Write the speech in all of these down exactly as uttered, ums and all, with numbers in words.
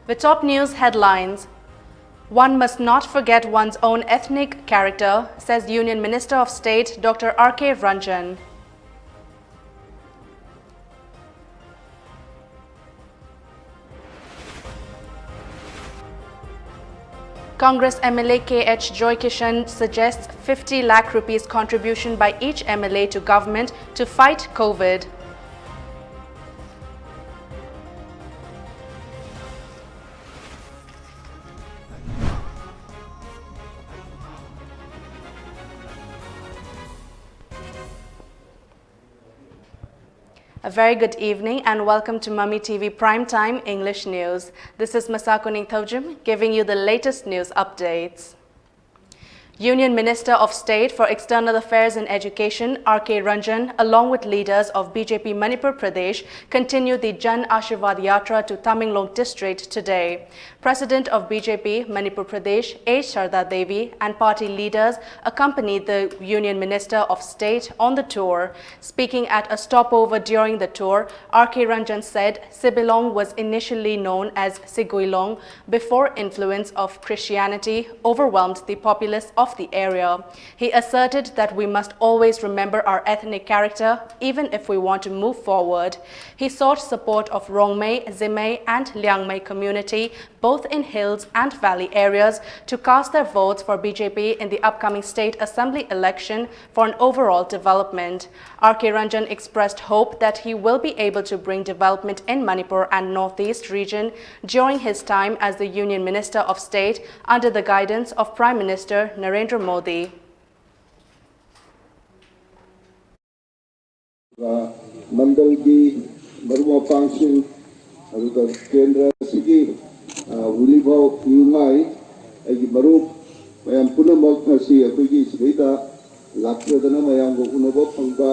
The top news headlines. One must not forget one's own ethnic character, says Union Minister of State Doctor R K Ranjan. Congress M L A K H Joy Kishan suggests fifty lakh rupees contribution by each M L A to government to fight COVID. A very good evening and welcome to Mami T V Prime Time English News. This is Masako Ningthaojim giving you the latest news updates. Union Minister of State for External Affairs and Education R K Ranjan, along with leaders of B J P Manipur Pradesh, continued the Jan Ashirwad Yatra to Tamenglong District today. President of B J P Manipur Pradesh, A Sharda Devi, and party leaders accompanied the Union Minister of State on the tour. Speaking at a stopover during the tour, R K Ranjan said Sibilong was initially known as Siguilong before influence of Christianity overwhelmed the populace of the area. He asserted that we must always remember our ethnic character even if we want to move forward. He sought support of Rongmei, Zimei, and Liangmei community, both in hills and valley areas, to cast their votes for B J P in the upcoming state assembly election for an overall development. R K Ranjan expressed hope that he will be able to bring development in Manipur and Northeast region during his time as the Union Minister of State under the guidance of Prime Minister Narendra Modi. ꯃꯟꯗꯜꯒꯤ ꯃꯔꯨꯞ ꯃꯄꯥꯡꯁꯤꯡ, ꯑꯗꯨꯒ ꯀꯦꯟꯗ꯭ꯔ ꯑꯁꯤꯒꯤ, ꯑ, ꯋꯤꯂꯤꯚꯥꯎ ꯏꯌꯨꯃꯥꯏ, ꯑꯩꯒꯤ ꯃꯔꯨꯞ ꯃꯌꯥꯝ ꯄꯨꯝꯅꯃꯛ, ꯉꯁꯤ ꯑꯩꯈꯣꯏꯒꯤ ꯁꯤꯗꯩꯗ ꯂꯥꯛꯆꯗꯅ ꯃꯌꯥꯝꯒ ꯎꯅꯕ ꯐꯪꯕ,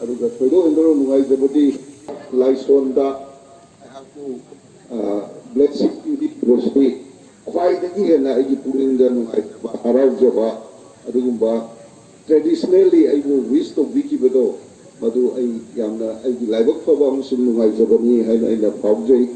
ꯑꯗꯨꯒ ꯊꯣꯏꯗꯣꯛ ꯍꯦꯟꯗꯣꯛꯅ ꯅꯨꯡꯉꯥꯏꯖꯕꯗꯤ ꯂꯥꯏꯁꯣꯟꯗ ꯑꯩꯍꯥꯛꯄꯨ, ꯑ, ꯕ꯭ꯂꯦꯁꯤꯡ ꯄꯤꯕꯤꯔꯤꯕꯁꯤ ꯈ꯭ꯋꯥꯏꯗꯒꯤ ꯍꯦꯟꯅ ꯑꯩꯒꯤ ꯄꯨꯛꯅꯤꯡꯗ ꯅꯨꯡꯉꯥꯏꯖꯕ, ꯍꯔꯥꯎꯖꯕ, ꯑꯗꯨꯒꯨꯝꯕ traditionally ꯑꯩꯕꯨ wish ꯇꯧꯕꯤꯈꯤꯕꯗꯣ, ꯃꯗꯨ ꯑꯩ ꯌꯥꯝꯅ ꯑꯩꯒꯤ ꯂꯥꯏꯕꯛ ꯐꯕ ꯑꯃꯁꯨꯡ ꯅꯨꯡꯉꯥꯏꯖꯕꯅꯤ ꯍꯥꯏꯅ ꯑꯩꯅ ꯐꯥꯎꯖꯩ꯫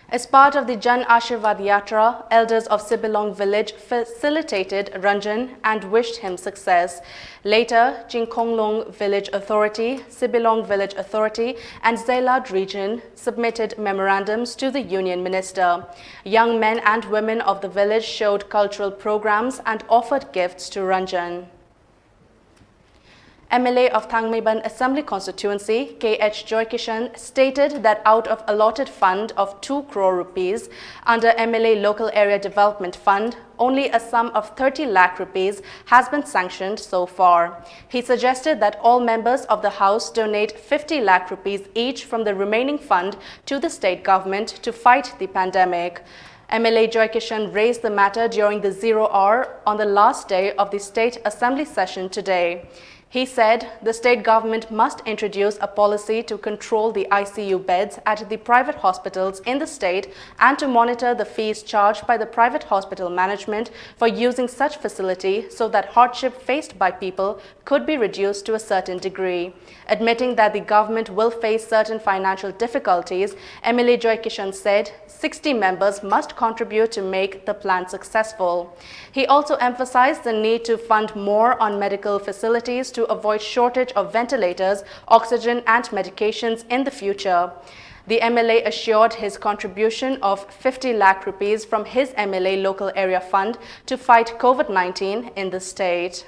As part of the Jan Ashirwad Yatra, elders of Sibilong village facilitated Ranjan and wished him success. Later, Chingkhonglong village authority, Sibilong village authority, and Zaylad region submitted memorandums to the union minister. Young men and women of the village showed cultural programs and offered gifts to Ranjan. M L A of Thangmeiban Assembly Constituency, K H Joykishan, stated that out of allotted fund of two crore rupees under M L A Local Area Development Fund, only a sum of thirty lakh rupees has been sanctioned so far. He suggested that all members of the House donate fifty lakh rupees each from the remaining fund to the state government to fight the pandemic. M L A Joykishan raised the matter during the zero hour on the last day of the state assembly session today. He said the state government must introduce a policy to control the I C U beds at the private hospitals in the state and to monitor the fees charged by the private hospital management for using such facility so that hardship faced by people could be reduced to a certain degree. Admitting that the government will face certain financial difficulties, M L A Joykishan said sixty members must contribute to make the plan successful. He also emphasized the need to fund more on medical facilities to avoid shortage of ventilators, oxygen and medications in the future. The M L A assured his contribution of fifty lakh rupees from his M L A local area fund to fight COVID nineteen in the state.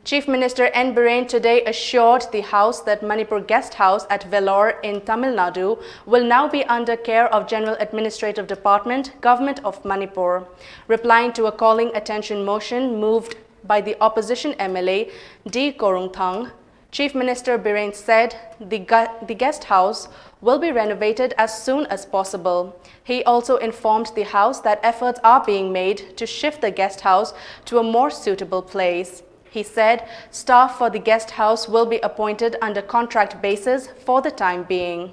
Chief Minister N Biren today assured the House that Manipur Guest House at Vellore in Tamil Nadu will now be under care of General Administrative Department, Government of Manipur. Replying to a calling attention motion moved by the opposition M L A D Korungthang, Chief Minister Biren said the, gu- the guest house will be renovated as soon as possible. He also informed the House that efforts are being made to shift the guest house to a more suitable place. He said staff for the guest house will be appointed under contract basis for the time being.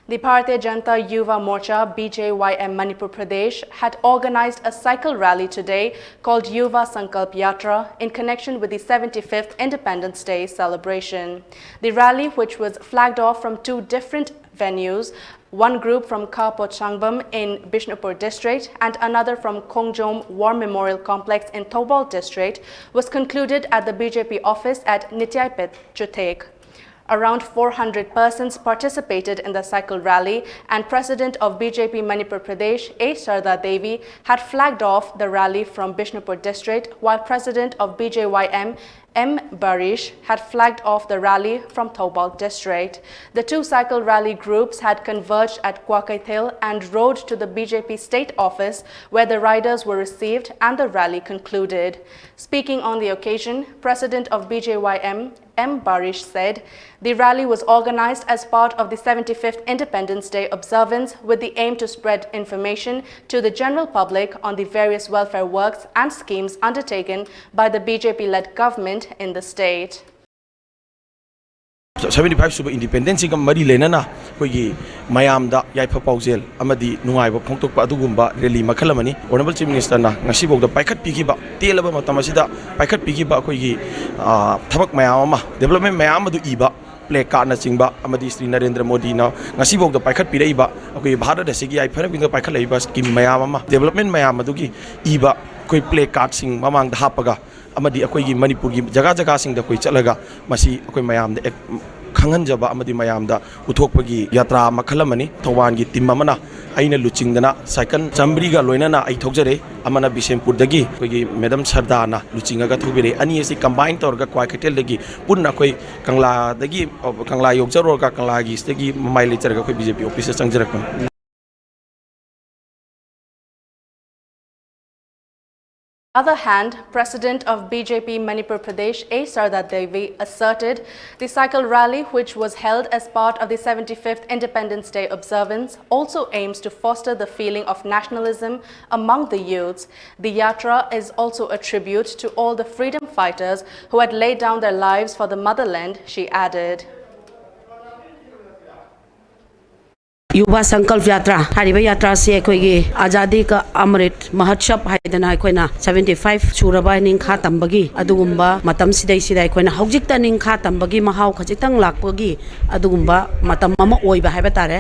The Bharatiya Janata Yuva Morcha, B J Y M Manipur Pradesh, had organized a cycle rally today called Yuva Sankalp Yatra in connection with the seventy-fifth Independence Day celebration. The rally, which was flagged off from two different venues, one group from Kha Pochangvam in Bishnupur district and another from Khongjom War Memorial Complex in Thoubal district, was concluded at the B J P office at Nityaipet Chuthek. Around four hundred persons participated in the cycle rally, and President of B J P Manipur Pradesh, A Sarda Devi, had flagged off the rally from Bishnupur district, while President of B J Y M, M Barish, had flagged off the rally from Thoubal district. The two cycle rally groups had converged at Kwakeithel and rode to the B J P state office, where the riders were received and the rally concluded. Speaking on the occasion, President of B J Y M, M Barish, said the rally was organized as part of the seventy-fifth Independence Day observance with the aim to spread information to the general public on the various welfare works and schemes undertaken by the B J P-led government in the state. Seventy five ꯁꯨꯕ ꯏꯟꯗꯤꯄꯦꯟꯗꯦꯟꯁꯁꯤꯒ ꯃꯔꯤ ꯂꯩꯅꯅ ꯑꯩꯈꯣꯏꯒꯤ ꯃꯌꯥꯝꯗ ꯌꯥꯏꯐ ꯄꯥꯎꯖꯦꯜ ꯑꯃꯗꯤ ꯅꯨꯡꯉꯥꯏꯕ ꯐꯣꯡꯗꯣꯛꯄ ꯑꯗꯨꯒꯨꯝꯕ ꯔꯦꯂꯤ ꯃꯈꯜ ꯑꯃꯅꯤ꯫ ꯑꯣꯅꯔꯦꯕꯜ ꯆꯤꯐ ꯃꯤꯅꯤꯁꯇꯔꯅ ꯉꯁꯤꯐꯥꯎꯗ ꯄꯥꯏꯈꯠꯄꯤꯈꯤꯕ, ꯇꯦꯜꯂꯕ ꯃꯇꯝ ꯑꯁꯤꯗ ꯄꯥꯏꯈꯠꯄꯤꯈꯤꯕ ꯑꯩꯈꯣꯏꯒꯤ, ꯑ, ꯊꯕꯛ ꯃꯌꯥꯝ ꯑꯃ, ꯗꯦꯕꯂꯞꯃꯦꯟ ꯃꯌꯥꯝ ꯑꯗꯨ ꯏꯕ ꯄ꯭ꯂꯦ ꯀꯥꯔꯠꯅꯆꯤꯡꯕ ꯑꯃꯗꯤ ꯁ꯭ꯔꯤ ꯅꯔꯦꯟꯗ꯭ꯔ ꯃꯣꯗꯤꯅ ꯉꯁꯤꯐꯥꯎꯗ ꯄꯥꯏꯈꯠꯄꯤꯔꯛꯏꯕ, ꯑꯩꯈꯣꯏꯒꯤ ꯚꯥꯔꯠ ꯑꯁꯤꯒꯤ ꯌꯥꯏꯐꯅꯕꯒꯤꯗꯃꯛꯇ ꯄꯥꯏꯈꯠꯂꯛꯏꯕ ꯁ꯭ꯀꯤꯝ ꯃꯌꯥꯝ ꯑꯃ, ꯗꯦꯕꯂꯞꯃꯦꯟ ꯃꯌꯥꯝ ꯑꯗꯨꯒꯤ ꯏꯕ ꯑꯩꯈꯣꯏ ꯄ꯭ꯂꯦ ꯀꯥꯔꯠꯁꯤꯡ ꯃꯃꯥꯡꯗ ꯍꯥꯞꯄꯒ ꯑꯃꯗꯤ ꯑꯩꯈꯣꯏꯒꯤ ꯃꯅꯤꯄꯨꯔꯒꯤ ꯖꯒꯥ ꯖꯒꯥꯁꯤꯡꯗ ꯑꯩꯈꯣꯏ ꯆꯠꯂꯒ ꯃꯁꯤ ꯑꯩꯈꯣꯏ ꯃꯌꯥꯝꯗ ꯑꯦꯛ-, ꯈꯪꯍꯟꯖꯕ ꯑꯃꯗꯤ ꯃꯌꯥꯝꯗ ꯎꯠꯊꯣꯛꯄꯒꯤ ꯌꯥꯇ꯭ꯔꯥ ꯃꯈꯜ ꯑꯃꯅꯤ꯫ ꯊꯧꯕꯥꯜꯒꯤ ꯇꯤꯝ ꯑꯃꯅ ꯑꯩꯅ ꯂꯨꯆꯤꯡꯗꯅ ꯁꯥꯏꯀꯜ ꯆꯥꯃꯔꯤꯒ ꯂꯣꯏꯅꯅ ꯑꯩ ꯊꯧꯖꯔꯦ꯫ ꯑꯃꯅ ꯕꯤꯁꯦꯝꯄꯨꯔꯗꯒꯤ ꯑꯩꯈꯣꯏꯒꯤ ꯃꯦꯗꯝ ꯁꯔꯗꯥꯅ ꯂꯨꯆꯤꯡꯉꯒ ꯊꯧꯕꯤꯔꯛꯏ꯫ ꯑꯅꯤ ꯑꯁꯤ ꯀꯝꯕꯥꯏꯟ ꯇꯧꯔꯒ ꯀ꯭ꯋꯥꯀꯩꯊꯦꯜꯗꯒꯤ ꯄꯨꯟꯅ ꯑꯩꯈꯣꯏ ꯀꯪꯂꯥꯗꯒꯤ, ꯀꯪꯂꯥ ꯌꯧꯖꯔꯨꯔꯒ ꯀꯪꯂꯥꯒꯤ ꯁꯤꯗꯒꯤ ꯃꯃꯥꯏ ꯂꯩꯖꯔꯒ ꯑꯩꯈꯣꯏ ꯕꯤ ꯖꯦ ꯄꯤ ꯑꯣꯐꯤꯁꯇ ꯆꯪꯖꯔꯛꯄꯅꯤ꯫ Other hand, President of B J P Manipur Pradesh, A Sarda Devi, asserted the cycle rally, which was held as part of the seventy-fifth Independence Day observance, also aims to foster the feeling of nationalism among the youths. The yatra is also a tribute to all the freedom fighters who had laid down their lives for the motherland, she added. ꯌꯨꯕꯥ ꯁꯪꯀꯜꯞ ꯌꯥꯇ꯭ꯔꯥ ꯍꯥꯏꯔꯤꯕ ꯌꯥꯇ꯭ꯔꯥꯁꯤ ꯑꯩꯈꯣꯏꯒꯤ ꯑꯖꯥꯗꯤ ꯀ ꯑꯃ꯭ꯔꯤꯠ ꯃꯍꯠꯁꯕ ꯍꯥꯏꯗꯅ ꯑꯩꯈꯣꯏꯅ seventy five ꯁꯨꯔꯕ ꯅꯤꯡꯈꯥ ꯇꯝꯕꯒꯤ ꯑꯗꯨꯒꯨꯝꯕ ꯃꯇꯝꯁꯤꯗꯩꯁꯤꯗ ꯑꯩꯈꯣꯏꯅ ꯍꯧꯖꯤꯛꯇ ꯅꯤꯡꯈꯥ ꯇꯝꯕꯒꯤ ꯃꯍꯥꯎ ꯈꯖꯤꯛꯇꯪ ꯂꯥꯛꯄꯒꯤ ꯑꯗꯨꯒꯨꯝꯕ ꯃꯇꯝ ꯑꯃ ꯑꯣꯏꯕ ꯍꯥꯏꯕ ꯇꯥꯔꯦ꯫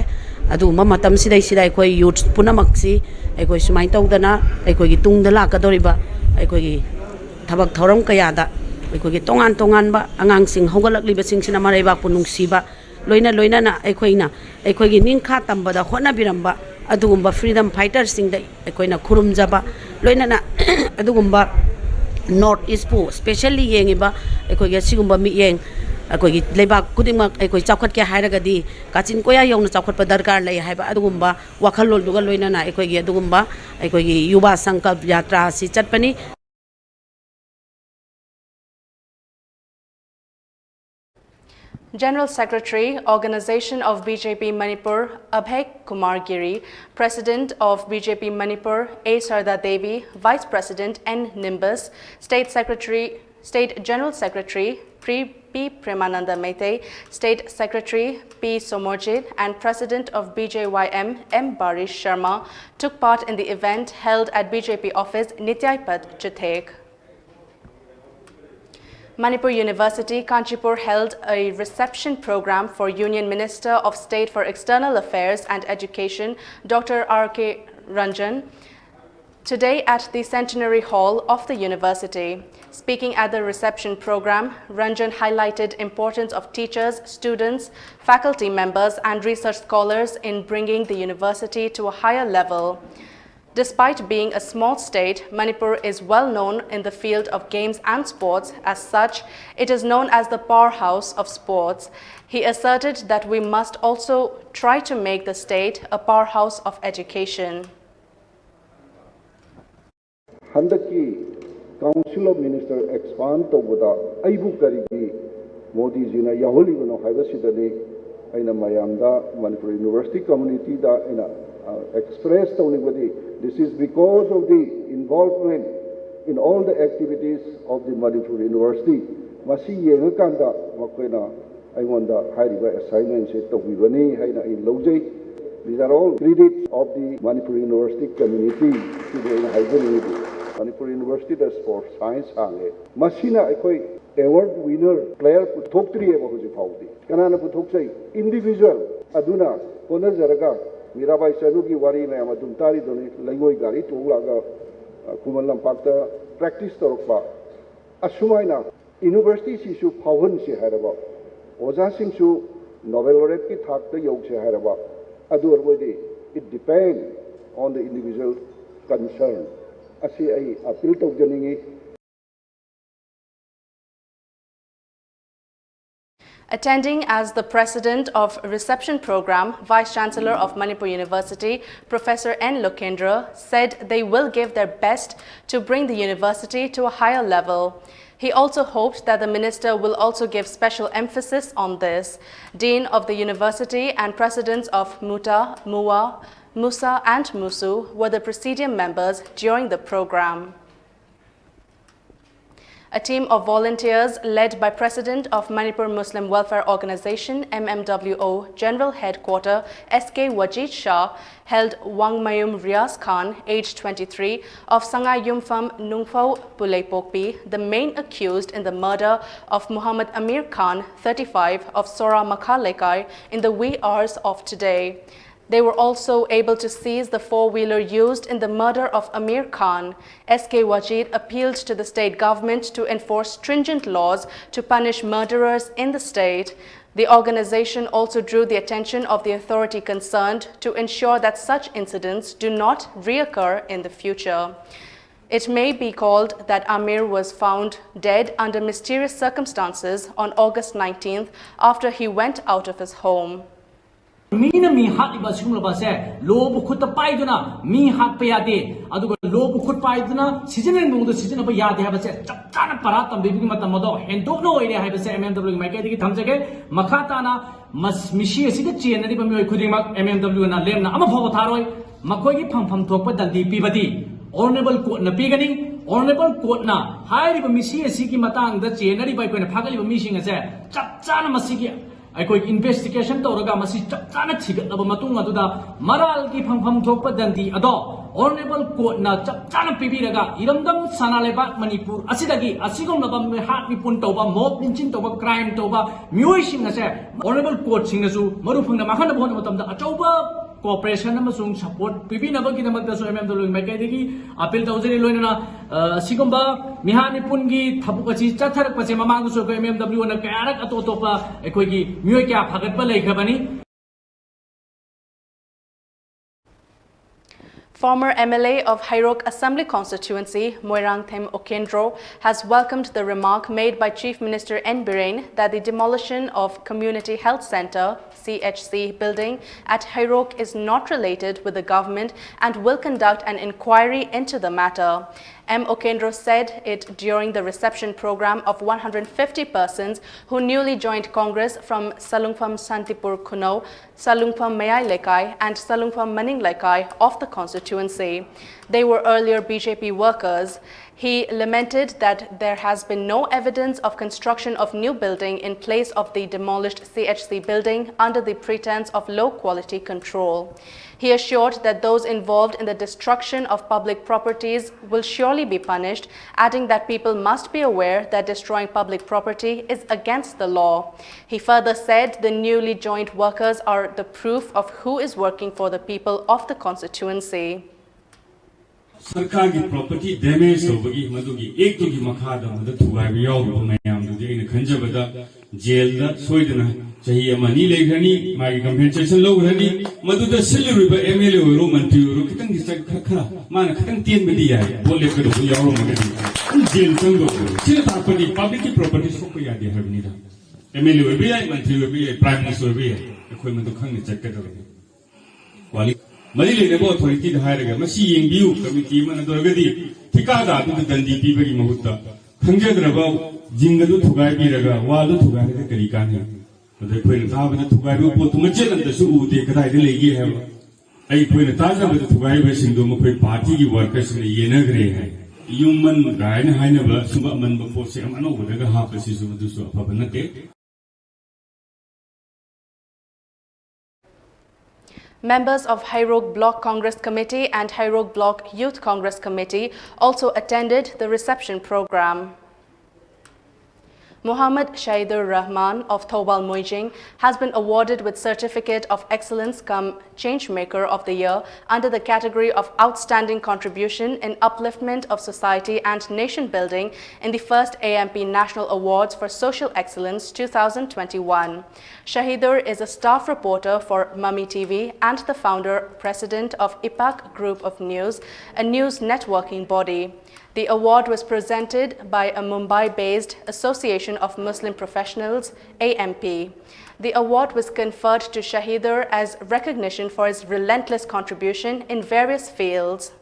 ꯑꯗꯨꯒꯨꯝꯕ ꯃꯇꯝꯁꯤꯗꯩꯁꯤꯗ ꯑꯩꯈꯣꯏ ꯌꯨꯠꯁ ꯄꯨꯝꯅꯃꯛꯁꯤ ꯑꯩꯈꯣꯏ ꯁꯨꯃꯥꯏꯅ ꯇꯧꯗꯅ ꯑꯩꯈꯣꯏꯒꯤ ꯇꯨꯡꯗ ꯂꯥꯛꯀꯗꯧꯔꯤꯕ ꯑꯩꯈꯣꯏꯒꯤ ꯊꯕꯛ ꯊꯧꯔꯝ ꯀꯌꯥꯗ ꯑꯩꯈꯣꯏꯒꯤ ꯇꯣꯉꯥꯟ ꯇꯣꯉꯥꯟꯕ ꯑꯉꯥꯡꯁꯤꯡ ꯍꯧꯒꯠꯂꯛꯂꯤꯕꯁꯤꯡꯁꯤꯅ ꯃꯔꯩꯕꯥꯛꯄꯨ ꯅꯨꯡꯁꯤꯕ, ꯂꯣꯏꯅ ꯂꯣꯏꯅꯅ ꯑꯩꯈꯣꯏꯅ ꯑꯩꯈꯣꯏꯒꯤ ꯅꯤꯡꯈꯥ ꯇꯝꯕꯗ ꯍꯣꯠꯅꯕꯤꯔꯝꯕ ꯑꯗꯨꯒꯨꯝꯕ ꯐ꯭ꯔꯤꯗꯝ ꯐꯥꯏꯇꯔꯁꯤꯡꯗ ꯑꯩꯈꯣꯏꯅ ꯈꯨꯔꯨꯝꯖꯕ, ꯂꯣꯏꯅꯅ ꯑꯗꯨꯒꯨꯝꯕ ꯅꯣꯔꯠ ꯏꯁꯄꯨ ꯁ꯭ꯄꯦꯁꯦꯜꯂꯤ ꯌꯦꯡꯉꯤꯕ ꯑꯩꯈꯣꯏꯒꯤ ꯑꯁꯤꯒꯨꯝꯕ ꯃꯤꯠꯌꯦꯡ, ꯑꯩꯈꯣꯏꯒꯤ ꯂꯩꯕꯥꯛ ꯈꯨꯗꯤꯡꯃꯛ ꯑꯩꯈꯣꯏ ꯆꯥꯎꯈꯠꯀꯦ ꯍꯥꯏꯔꯒꯗꯤ ꯀꯥꯆꯤꯟ ꯀꯣꯌꯥ ꯌꯧꯅ ꯆꯥꯎꯈꯠꯄ ꯗꯔꯀꯥꯔ ꯂꯩ ꯍꯥꯏꯕ ꯑꯗꯨꯒꯨꯝꯕ ꯋꯥꯈꯜꯂꯣꯟꯗꯨꯒ ꯂꯣꯏꯅꯅ ꯑꯩꯈꯣꯏꯒꯤ ꯑꯗꯨꯒꯨꯝꯕ ꯑꯩꯈꯣꯏꯒꯤ ꯌꯨꯕꯥ ꯁꯪꯀꯜꯞ ꯌꯥꯇ꯭ꯔꯥ ꯑꯁꯤ ꯆꯠꯄꯅꯤ꯫ General Secretary, Organization of B J P Manipur, Abhay Kumar Giri, President of B J P Manipur, A Sarda Devi, Vice President N Nimbus, State Secretary, State General Secretary, Pre-, P Premananda Meitei, State Secretary P Somojit, and President of B J Y M, M Barish Sharma, took part in the event held at B J P office, Nityai Path, Chithek. Manipur University, Kanchipur held a reception program for Union Minister of State for External Affairs and Education, Doctor R K Ranjan, today at the Centenary Hall of the university. Speaking at the reception program, Ranjan highlighted importance of teachers, students, faculty members, and research scholars in bringing the university to a higher level. Despite being a small state, Manipur is well known in the field of games and sports. As such, it is known as the powerhouse of sports. He asserted that we must also try to make the state a powerhouse of education. ꯍꯟꯗꯛꯀꯤ Council of Minister expand ꯇꯧꯕꯗ ꯑꯩꯕꯨ ꯀꯔꯤꯒꯤ ꯃꯣꯗꯤꯖꯤꯅ ꯌꯥꯎꯍꯜꯂꯤꯕꯅꯣ ꯍꯥꯏꯕꯁꯤꯗꯅꯤ ꯑꯩꯅ ꯃꯌꯥꯝꯗ, Manipur University communityꯗ ꯑꯩꯅ express ꯇꯧꯅꯤꯡꯕꯗꯤ, this is because of the involvement in all the activities of the Manipur University꯫ ꯃꯁꯤ ꯌꯦꯡꯉꯀꯥꯟꯗ ꯃꯈꯣꯏꯅ ꯑꯩꯉꯣꯟꯗ ꯍꯥꯏꯔꯤꯕ assignmentꯁꯦ ꯇꯧꯕꯤꯕꯅꯤ ꯍꯥꯏꯅ ꯑꯩ ꯂꯧꯖꯩ꯫ These are all credit of the Manipur University community ꯁꯤꯗꯤ ꯑꯩꯅ ꯍꯥꯏꯖꯅꯤꯡꯉꯤꯗꯤ꯫ Manipur University ꯗ sports science ꯍꯥꯡꯉꯦ꯫ ꯃꯁꯤꯅ ꯑꯩꯈꯣꯏ award winner player ꯄꯨꯊꯣꯛꯇ꯭ꯔꯤꯑꯕ ꯍꯧꯖꯤꯛ ꯐꯥꯎꯕꯗꯤ꯫ ꯀꯅꯥꯅ ꯄꯨꯊꯣꯛꯆꯩ? Individual ꯑꯗꯨꯅ ꯍꯣꯠꯅꯖꯔꯒ, ꯃꯤꯔꯥꯕꯥꯏ ꯆꯅꯨꯒꯤ ꯋꯥꯔꯤ ꯃꯌꯥꯝ ꯑꯗꯨꯝ ꯇꯥꯔꯤꯗꯨꯅꯤ, ꯂꯩꯉꯣꯏ ꯒꯥꯔꯤ ꯇꯣꯡꯂꯛꯑꯒ, ꯑ, ꯈꯨꯃꯟ ꯂꯝꯄꯥꯛꯇ practice ꯇꯧꯔꯛꯄ꯫ ꯑꯁꯨꯃꯥꯏꯅ university ꯁꯤꯁꯨ ꯐꯥꯎꯍꯟꯁꯤ ꯍꯥꯏꯔꯕ, ꯑꯣꯖꯥꯁꯤꯡꯁꯨ Nobel laureate ꯀꯤ ꯊꯥꯛꯇ ꯌꯧꯁꯤ ꯍꯥꯏꯔꯕ, ꯑꯗꯨ ꯑꯣꯏꯔꯕꯗꯤ it depend on the individual concern꯫ ꯑꯁꯤ ꯑꯩ appeal ꯇꯧꯖꯅꯤꯡꯉꯤ꯫ Attending as the President of Reception Program, Vice Chancellor of Manipur University, Professor N Lokendra, said they will give their best to bring the university to a higher level. He also hoped that the minister will also give special emphasis on this. Dean of the university and presidents of Muta, Mua, Musa and Musu were the presidium members during the program. A team of volunteers led by President of Manipur Muslim Welfare Organization, M M W O, General Headquarter S K Wajid Shah held Wangmayum Riaz Khan, age twenty-three, of Sangai Yumpham Nungpho Puleipokpi, the main accused in the murder of Muhammad Amir Khan, thirty-five, of Sora Makha Lekai in the wee hours of today. They were also able to seize the four-wheeler used in the murder of Amir Khan. S K Wajid appealed to the state government to enforce stringent laws to punish murderers in the state. The organization also drew the attention of the authority concerned to ensure that such incidents do not reoccur in the future. It may be called that Amir was found dead under mysterious circumstances on August nineteenth after he went out of his home. ꯃꯤꯅ ꯃꯤ ꯍꯥꯠꯂꯤꯕ ꯑꯁꯤꯒꯨꯝꯂꯕ ꯑꯁꯦ ꯂꯣꯕꯨ ꯈꯨꯠꯇ ꯄꯥꯏꯗꯨꯅ ꯃꯤ ꯍꯥꯠꯄ ꯌꯥꯗꯦ, ꯑꯗꯨꯒ ꯂꯣꯕꯨ ꯈꯨꯠ ꯄꯥꯏꯗꯨꯅ ꯁꯤꯖꯤꯟꯅꯅꯤꯡꯕ ꯃꯑꯣꯡꯗ ꯁꯤꯖꯤꯟꯅꯕ ꯌꯥꯗꯦ ꯍꯥꯏꯕꯁꯦ ꯆꯞ ꯆꯥꯅ ꯄꯔꯥ ꯇꯝꯕꯤꯕꯒꯤ ꯃꯇꯝ ꯑꯗꯣ ꯍꯦꯟꯗꯣꯛꯅ ꯑꯣꯏꯔꯦ ꯍꯥꯏꯕꯁꯦ M M W ꯒꯤ ꯃꯥꯏꯀꯩꯗꯒꯤ ꯊꯝꯖꯒꯦ꯫ ꯃꯈꯥ ꯇꯥꯅ ꯃꯤꯁꯤ ꯑꯁꯤꯗ ꯆꯦꯟꯅꯔꯤꯕ ꯃꯤꯑꯣꯏ ꯈꯨꯗꯤꯡꯃꯛ M M W ꯅ ꯂꯦꯝꯅ ꯑꯃ ꯐꯥꯎꯕ ꯊꯥꯔꯣꯏ꯫ ꯃꯈꯣꯏꯒꯤ ꯐꯪꯐꯝ ꯊꯣꯛꯄ ꯗꯟꯗꯤ ꯄꯤꯕꯗꯤ Honourable Court ꯅ ꯄꯤꯒꯅꯤ꯫ Honourable Court ꯅ ꯍꯥꯏꯔꯤꯕ ꯃꯤꯁꯤ ꯑꯁꯤꯒꯤ ꯃꯇꯥꯡꯗ ꯆꯦꯟꯅꯔꯤꯕ ꯑꯩꯈꯣꯏꯅ ꯐꯥꯒꯠꯂꯤꯕ ꯃꯤꯁꯤꯡ ꯑꯁꯦ ꯆꯞ ꯆꯥꯅ ꯃꯁꯤꯒꯤ ꯑꯩꯈꯣꯏ ꯏꯟꯚꯦꯁꯇꯤꯒꯦꯁꯟ ꯇꯧꯔꯒ ꯃꯁꯤ ꯆꯞ ꯆꯥꯅ ꯊꯤꯒꯠꯂꯕ ꯃꯇꯨꯡ ꯑꯗꯨꯗ ꯃꯔꯥꯜꯒꯤ ꯐꯪꯐꯝ ꯊꯣꯛꯄ ꯗꯟꯗꯤ ꯑꯗꯣ ꯑꯣꯅꯔꯦꯕꯜ ꯀꯣꯔꯠꯅ ꯆꯞ ꯆꯥꯅ ꯄꯤꯕꯤꯔꯒ ꯏꯔꯝꯗꯝ ꯁꯅꯥ ꯂꯩꯕꯥꯛ ꯃꯅꯤꯄꯨꯔ ꯑꯁꯤꯗꯒꯤ ꯑꯁꯤꯒꯨꯝꯂꯕ ꯃꯤꯍꯥꯠ ꯃꯤꯄꯨꯟ ꯇꯧꯕ, ꯃꯣꯕ ꯂꯤꯟꯆꯤꯡ ꯇꯧꯕ, ꯀ꯭ꯔꯥꯏꯝ ꯇꯧꯕ ꯃꯤꯑꯣꯏꯁꯤꯡ ꯑꯁꯦ ꯑꯣꯅꯔꯦꯕꯜ ꯀꯣꯔꯠꯁꯤꯡꯅꯁꯨ ꯃꯔꯨ ꯐꯪꯅ ꯃꯥꯡꯍꯟꯅꯕ ꯍꯣꯠꯅꯕ ꯃꯇꯝꯗ ꯑꯆꯧꯕ ꯀꯣꯑꯣꯄꯔꯦꯁꯟ ꯑꯃꯁꯨꯡ ꯁꯄꯣꯔꯠ ꯄꯤꯕꯤꯅꯕꯒꯤꯗꯃꯛꯇꯁꯨ ꯑꯦꯝ ꯑꯦꯝ ꯗꯕ꯭ꯂ꯭ꯌꯨꯒꯤ ꯃꯥꯏꯀꯩꯗꯒꯤ ꯑꯄꯤꯜ ꯇꯧꯖꯔꯤ꯫ ꯂꯣꯏꯅꯅ ꯑ, ꯑꯁꯤꯒꯨꯝꯕ ꯃꯤꯍꯥꯠ ꯃꯤꯄꯨꯟꯒꯤ ꯊꯕꯛ ꯑꯁꯤ ꯆꯠꯊꯔꯛꯄꯁꯦ ꯃꯃꯥꯡꯗꯁꯨ ꯑꯩꯈꯣꯏ ꯑꯦꯝ ꯑꯦꯝ ꯗꯕ꯭ꯂ꯭ꯌꯨꯅ ꯀꯌꯥꯔꯛ ꯑꯇꯣꯞ ꯑꯇꯣꯞꯄ ꯑꯩꯈꯣꯏꯒꯤ ꯃꯤꯑꯣꯏ ꯀꯌꯥ ꯐꯥꯒꯠꯄ ꯂꯩꯈ꯭ꯔꯕꯅꯤ꯫ Former M L A of Heirok Assembly Constituency, Moirangthem Okendro, has welcomed the remark made by Chief Minister N. Biren that the demolition of Community Health Centre, C H C, building at Heirok is not related with the government and will conduct an inquiry into the matter. M. Okendro said it during the reception program of one hundred fifty persons who newly joined Congress from Salungpham Santipur Khunou, Salungpham Mayai Lekai and Salungpham Maning Lekai of the constituency. They were earlier B J P workers. He lamented that there has been no evidence of construction of new building in place of the demolished C H C building under the pretense of low quality control. He assured that those involved in the destruction of public properties will surely be punished, adding that people must be aware that destroying public property is against the law. He further said the newly joined workers are the proof of who is working for the people of the constituency. ꯁꯔꯀꯥꯔꯒꯤ property damage ꯇꯧꯕꯒꯤ ꯃꯗꯨꯒꯤ ꯑꯦꯛꯇꯨꯒꯤ ꯃꯈꯥꯗ ꯃꯗꯨ ꯊꯨꯒꯥꯏꯕ ꯌꯥꯎꯔꯤꯕ ꯃꯌꯥꯝꯗꯨꯗꯤ ꯑꯩꯅ ꯈꯟꯖꯕꯗ ꯖꯦꯜꯗ ꯁꯣꯏꯗꯅ ꯆꯍꯤ ꯑꯃ ꯑꯅꯤ ꯂꯩꯈ꯭ꯔꯅꯤ, ꯃꯥꯒꯤ ꯀꯝꯄꯦꯟꯁꯦꯁꯟ ꯂꯧꯈ꯭ꯔꯅꯤ꯫ ꯃꯗꯨꯗ ꯁꯤꯜꯂꯨꯔꯤꯕ ꯑꯦꯝ ꯑꯦꯜ ꯑꯦ ꯑꯣꯏꯔꯣ, ꯃꯟꯇ꯭ꯔꯤ ꯑꯣꯏꯔꯣ, ꯈꯤꯇꯪꯗꯤ ꯆꯠ-, ꯈꯔ, ꯈꯔ ꯃꯥꯅ ꯈꯤꯇꯪ ꯇꯦꯟꯕꯗꯤ ꯌꯥꯏ, ꯚꯣꯠ ꯂꯦꯞꯀꯗꯧꯕ ꯌꯥꯎꯔꯝꯃꯒꯗꯤ ꯑꯗꯨꯝ ꯖꯦꯜ ꯆꯪꯗꯧꯕ꯫ ꯁꯤꯅ ꯇꯥꯛꯄꯗꯤ ꯄꯕ꯭ꯂꯤꯛꯀꯤ ꯄ꯭ꯔꯣꯄꯔꯇꯤ ꯁꯣꯛꯄ ꯌꯥꯗꯦ ꯍꯥꯏꯕꯅꯤꯗ꯫ ꯑꯦꯝ ꯑꯦꯜ ꯑꯦ ꯑꯣꯏꯕ ꯌꯥꯏ, ꯃꯟꯇ꯭ꯔꯤ ꯑꯣꯏꯕ ꯌꯥꯏ, ꯄ꯭ꯔꯥꯏꯝ ꯃꯤꯅꯤꯁꯇꯔ ꯑꯣꯏꯕ ꯌꯥꯏ, ꯑꯩꯈꯣꯏ ꯃꯗꯨ ꯈꯪꯅ ꯆꯠꯀꯗꯕꯅꯤ꯫ ꯋꯥꯂꯤ-, ꯃꯔꯤ ꯂꯩꯅꯕ ꯑꯣꯊꯣꯔꯤꯇꯤꯗ ꯍꯥꯏꯔꯒ ꯃꯁꯤ ꯌꯦꯡꯕꯤꯌꯨ, ꯀꯃꯤꯇꯤ ꯑꯃ ꯅꯠꯇ꯭ꯔꯒꯗꯤ ꯊꯤꯀꯥꯗꯥꯔꯗꯨꯗ ꯗꯟꯗꯤ ꯄꯤꯕꯒꯤ ꯃꯍꯨꯠꯇ ꯈꯪꯖꯗ꯭ꯔꯕ ꯖꯤꯡ ꯑꯗꯨ ꯊꯨꯒꯥꯏꯕꯤꯔꯒ ꯋꯥꯜꯗꯨ ꯊꯨꯒꯥꯏꯔꯒ ꯀꯔꯤ ꯀꯥꯟꯅꯩ? ꯑꯗ ꯑꯩꯈꯣꯏꯅ ꯇꯥꯕꯗ ꯊꯨꯒꯥꯏꯕ ꯄꯣꯠꯇꯨ ꯃꯆꯦꯠ ꯑꯝꯇꯁꯨ ꯎꯗꯦ, ꯀꯗꯥꯏꯗ ꯂꯩꯒꯦ ꯍꯥꯏꯕ꯫ ꯑꯩꯈꯣꯏꯅ ꯇꯥꯖꯕꯗ ꯊꯨꯒꯥꯏꯕꯁꯤꯡꯗꯣ ꯃꯈꯣꯏ ꯄꯥꯔꯇꯤꯒꯤ ꯋꯥꯔꯀꯔꯁꯤꯡꯅ ꯌꯦꯟꯅꯈ꯭ꯔꯦ ꯍꯥꯏ꯫ ꯌꯨꯝꯃꯟ ꯀꯥꯏꯅ ꯍꯥꯏꯅꯕ ꯁꯨꯝꯕ ꯑꯃꯟꯕ ꯄꯣꯠꯁꯦ ꯑꯃ ꯑꯅꯧꯕꯗꯒ ꯍꯥꯞꯄꯁꯤꯁꯨ ꯃꯗꯨꯁꯨ ꯑꯐꯕ ꯅꯠꯇꯦ꯫ Members of Heirok Block Congress Committee and Heirok Block Youth Congress Committee also attended the reception program. Muhammad Shaidur Rahman of Thoubal Moijing has been awarded with Certificate of Excellence cum Changemaker of the Year under the category of Outstanding Contribution in Upliftment of Society and Nation Building in the first A M P National Awards for Social Excellence two thousand twenty-one. Shaidur is a staff reporter for Mummy T V and the founder president of IPAC Group of News, a news networking body. The award was presented by a Mumbai-based Association of Muslim Professionals, A M P. The award was conferred to Shaidur as recognition for his relentless contribution in various fields.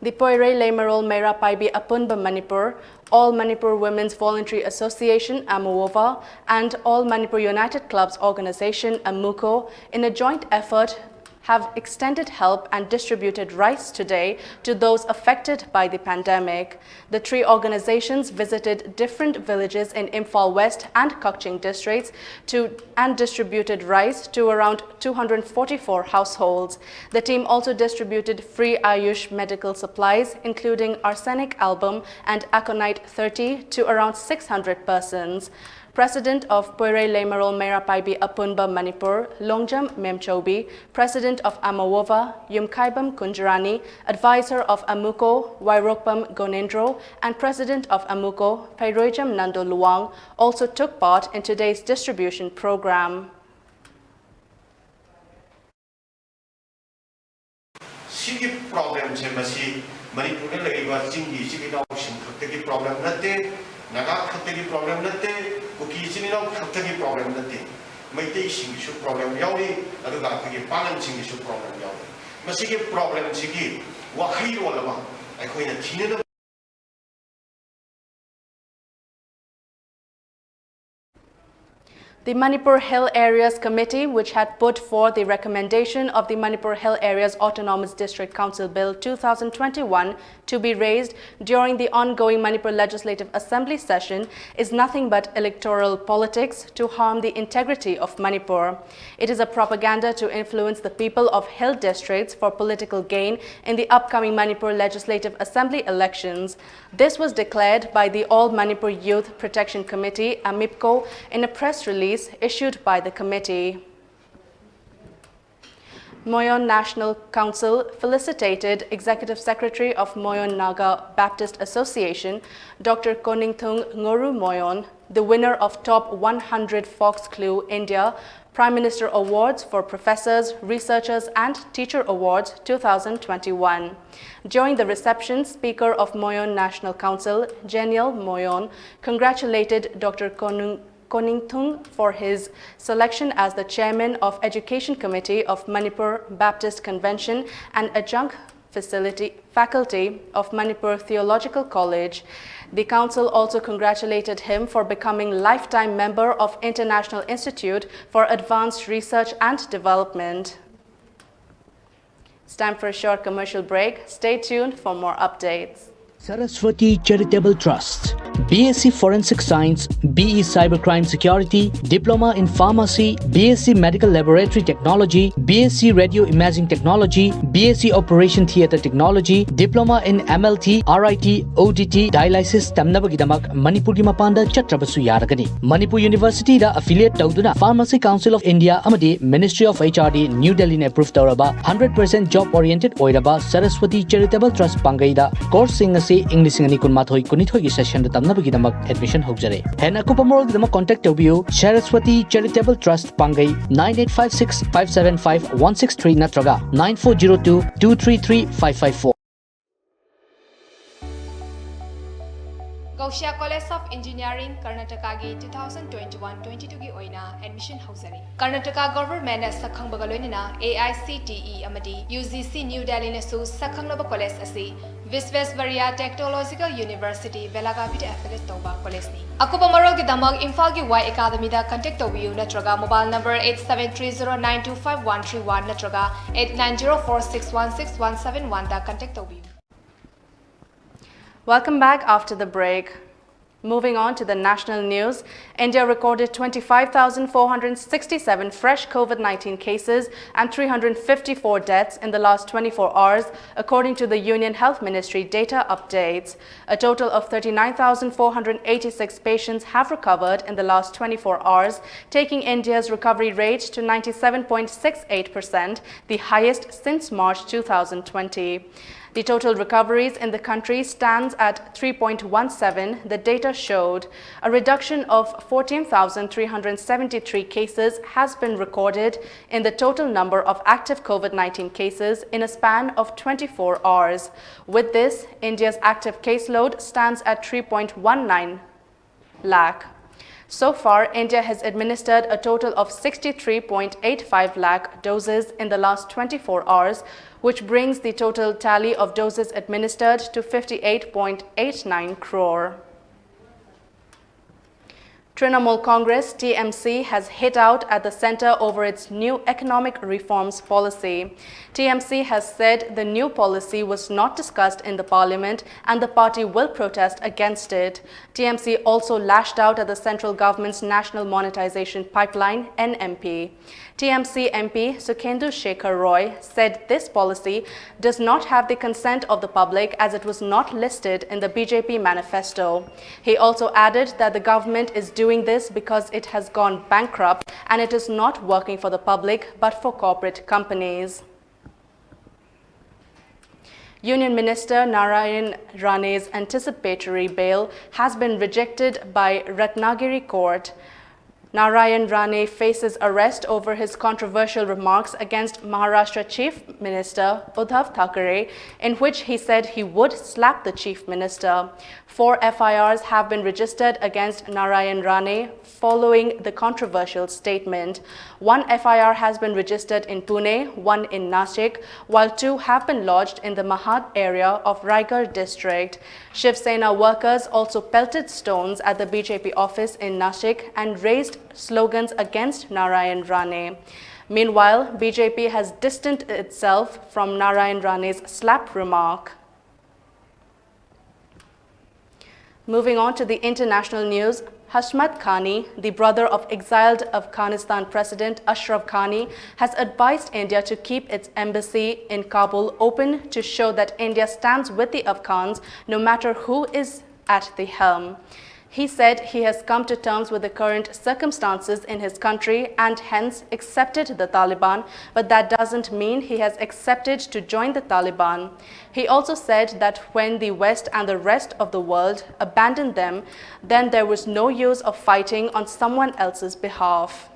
The Poirei Leimarol Meira Paibi Apunba Manipur, All Manipur Women's Voluntary Association, AMWOVA, and All Manipur United Clubs Organization, AMUCO, in a joint effort, have extended help and distributed rice today to those affected by the pandemic. The three organizations visited different villages in Imphal West and Kakching districts to, and distributed rice to around two hundred forty-four households. The team also distributed free Ayush medical supplies, including arsenic album and aconite thirty, to around six hundred persons. President of Poirei Leimarol Meira Paibi Apunba Manipur, Longjam Memchobi, President of AMWOVA, Yumkhaibam Kunjarani, Advisor of AMUCO, Wairokpam Gonendro, and President of AMUCO, Pheiroijam Nando Luwang, also took part in today's distribution program. ꯁꯤꯒꯤ problemꯁꯦ ꯃꯁꯤ ꯃꯅꯤꯄꯨꯔꯗ ꯂꯩꯔꯤꯕ ꯆꯤꯡꯒꯤ ꯏꯆꯤꯜ ꯏꯅꯥꯎꯁꯤꯡ ꯈꯛꯇꯒꯤ problem ꯅꯠꯇꯦ, ꯅꯥꯒꯥ ꯈꯛꯇꯒꯤ problem ꯅꯠꯇꯦ, ꯀꯨꯀꯤ ꯏꯆꯤꯜ ꯏꯅꯥꯎ ꯈꯛꯇꯒꯤ problem ꯅꯠꯇꯦ꯫ ꯃꯩꯇꯩꯁꯤꯡꯒꯤꯁꯨ problem ꯌꯥꯎꯔꯤ, ꯑꯗꯨꯒ ꯑꯩꯈꯣꯏꯒꯤ ꯄꯥꯉꯜꯁꯤꯡꯒꯤꯁꯨ problem ꯌꯥꯎꯔꯤ꯫ ꯃꯁꯤꯒꯤ problemꯁꯤꯒꯤ ꯋꯥꯈꯜꯂꯣꯟ ꯑꯃ ꯑꯩꯈꯣꯏꯅ ꯊꯤꯅꯅꯕ The Manipur Hill Areas Committee, which had put forth the recommendation of the Manipur Hill Areas Autonomous District Council Bill two thousand twenty-one to be raised during the ongoing Manipur Legislative Assembly session, is nothing but electoral politics to harm the integrity of Manipur. It is a propaganda to influence the people of hill districts for political gain in the upcoming Manipur Legislative Assembly elections. This was declared by the All Manipur Youth Protection Committee, AMIPCO, in a press release issued by the committee. Moyon National Council felicitated Executive Secretary of Moyon Naga Baptist Association, Doctor Koningthung Ngoru Moyon, the winner of Top one hundred Fox Clue India Prime Minister Awards for Professors, Researchers and Teacher Awards two thousand twenty-one. During the reception, Speaker of Moyon National Council, Geniel Moyon, congratulated Doctor Konung Koningthung for his selection as the chairman of Education Committee of Manipur Baptist Convention and adjunct facility, faculty of Manipur Theological College. The council also congratulated him for becoming lifetime member of International Institute for Advanced Research and Development. It's time for a short commercial break. Stay tuned for more updates. Saraswati Charitable Trust, B S c Forensic Science, B E Cybercrime Security, Diploma in Pharmacy, B S c Medical Laboratory Technology, B S c Radio Imaging Technology, B S c Operation Theatre Technology, Diploma in M L T, R I T, O D T, Dialysis ꯇꯝꯅꯕꯒꯤꯗꯃꯛ ꯃꯅꯤꯄꯨꯔꯒꯤ ꯃꯄꯥꯟꯗ ꯆꯠꯇ꯭ꯔꯕꯁꯨ ꯌꯥꯔꯒꯅꯤ꯫ Manipur University ꯗ affiliate ꯇꯧꯗꯨꯅ Pharmacy Council of India ꯑꯃꯗꯤ Ministry of H R D New Delhi ꯅ approve ꯇꯧꯔꯕ hundred percent job oriented ꯑꯣꯏꯔꯕ Saraswati Charitable Trust ꯄꯥꯡꯒꯩꯗ course ꯁꯤꯡ ꯑꯁꯤ ꯏꯪ ꯂꯤꯁꯤꯡ ꯑꯅꯤ ꯀꯨꯟꯃꯥꯊꯣꯏ ꯀꯨꯟꯅꯤꯊꯣꯏꯒꯤ session ꯗ ꯇꯝꯅꯕꯒꯤꯗꯃꯛ admission ꯍꯧꯖꯔꯦ꯫ ꯍꯦꯟꯅ ꯑꯀꯨꯞꯄ ꯃꯔꯣꯜꯒꯤꯗꯃꯛ contact ꯇꯧꯕꯤꯌꯨ Saraswati Charitable Trust ꯄꯥꯡꯒꯩ nine eight five six five seven five one six three ꯅꯠꯇ꯭ꯔꯒ nine four zero two two three three five five four꯫ Kaushia College of Engineering, ꯀꯔꯅꯥꯇꯀꯥꯒꯤ two thousand twenty-one twenty-two ꯒꯤ ꯑꯣꯏꯅ admission ꯍꯧꯖꯔꯤ꯫ Karnataka government ꯅ ꯁꯛꯈꯪꯕꯒ ꯂꯣꯏꯅꯅ A I C T E ꯑꯃꯗꯤ U G C New Delhi ꯅꯁꯨ ꯁꯛꯈꯪꯂꯕ college ꯑꯁꯤ Visvesvaraya Technological University, Belagavi ꯗ affiliate ꯇꯧꯕ college ꯅꯤ꯫ ꯑꯀꯨꯞꯄ ꯃꯔꯣꯜꯒꯤꯗꯃꯛ ꯏꯝꯐꯥꯜꯒꯤ Y Academy ꯗ contact ꯇꯧꯕꯤꯌꯨ ꯅꯠꯇ꯭ꯔꯒ mobile number eight seven three zero nine two five one three one ꯅꯠꯇ꯭ꯔꯒ eight nine zero four six one six one seven one ꯗ contact ꯇꯧꯕꯤꯌꯨ꯫ Welcome back after the break. Moving on to the national news, India recorded twenty-five thousand four hundred sixty-seven fresh COVID nineteen cases and three hundred fifty-four deaths in the last twenty-four hours, according to the Union Health Ministry data updates. A total of thirty-nine thousand four hundred eighty-six patients have recovered in the last twenty-four hours, taking India's recovery rate to ninety-seven point six eight percent, the highest since March two thousand twenty. The total recoveries in the country stands at three point one seven, the data showed. A reduction of fourteen thousand three hundred seventy-three cases has been recorded in the total number of active COVID nineteen cases in a span of twenty-four hours. With this, India's active caseload stands at three point one nine lakh. So far, India has administered a total of sixty-three point eight five lakh doses in the last twenty-four hours, which brings the total tally of doses administered to fifty-eight point eight nine crore. Trinamool Congress, T M C, has hit out at the centre over its new economic reforms policy. T M C has said the new policy was not discussed in the parliament and the party will protest against it. T M C also lashed out at the central government's National Monetization Pipeline, N M P. T M C M P Sukhendu Shekhar Roy said this policy does not have the consent of the public as it was not listed in the B J P manifesto. He also added that the government is doing this because it has gone bankrupt and it is not working for the public but for corporate companies. Union Minister Narayan Rane's anticipatory bail has been rejected by Ratnagiri Court. Narayan Rane faces arrest over his controversial remarks against Maharashtra Chief Minister Uddhav Thackeray, in which he said he would slap the Chief Minister. Four F I Rs have been registered against Narayan Rane following the controversial statement. One F I R has been registered in Pune, one in Nashik, while two have been lodged in the Mahad area of Raigad district. Shiv Sena workers also pelted stones at the B J P office in Nashik and raised slogans against Narayan Rane. Meanwhile, B J P has distanced itself from Narayan Rane's slap remark. Moving on to the international news, Hashmat Ghani, the brother of exiled Afghanistan President Ashraf Ghani, has advised India to keep its embassy in Kabul open to show that India stands with the Afghans no matter who is at the helm. He said he has come to terms with the current circumstances in his country and hence accepted the Taliban, but that doesn't mean he has accepted to join the Taliban. He also said that when the West and the rest of the world abandoned them, then there was no use of fighting on someone else's behalf.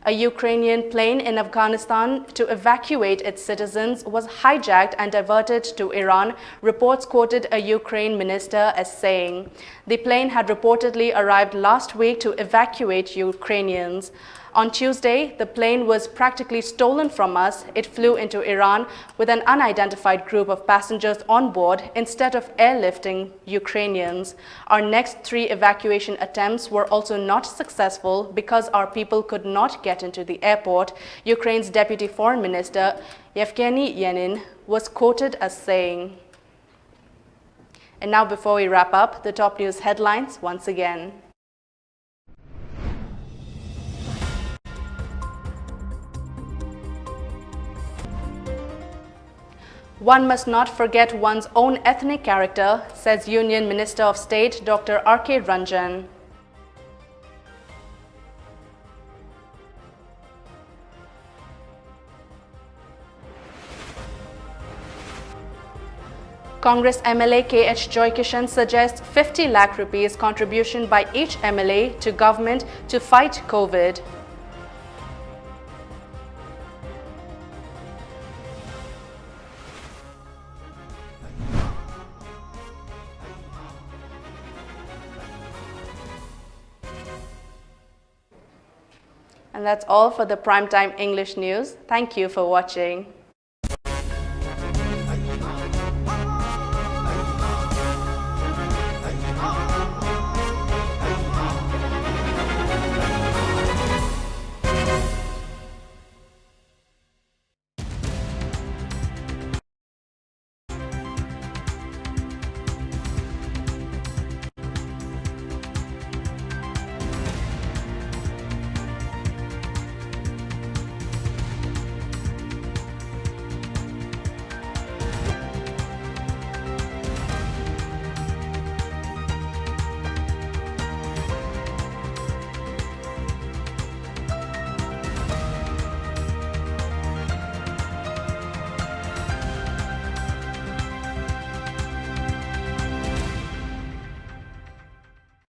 A Ukrainian plane in Afghanistan to evacuate its citizens was hijacked and diverted to Iran, reports quoted a Ukraine minister as saying. The plane had reportedly arrived last week to evacuate Ukrainians. On Tuesday, the plane was practically stolen from us. It flew into Iran with an unidentified group of passengers on board instead of airlifting Ukrainians. Our next three evacuation attempts were also not successful because our people could not get into the airport, Ukraine's Deputy Foreign Minister Yevgeny Yenin was quoted as saying. And now, before we wrap up, the top news headlines once again. One must not forget one's own ethnic character, says Union Minister of State Doctor R K Ranjan. Congress M L A K H Joy Kishan suggests fifty lakh rupees contribution by each M L A to government to fight COVID. And that's all for the Primetime English News. Thank you for watching.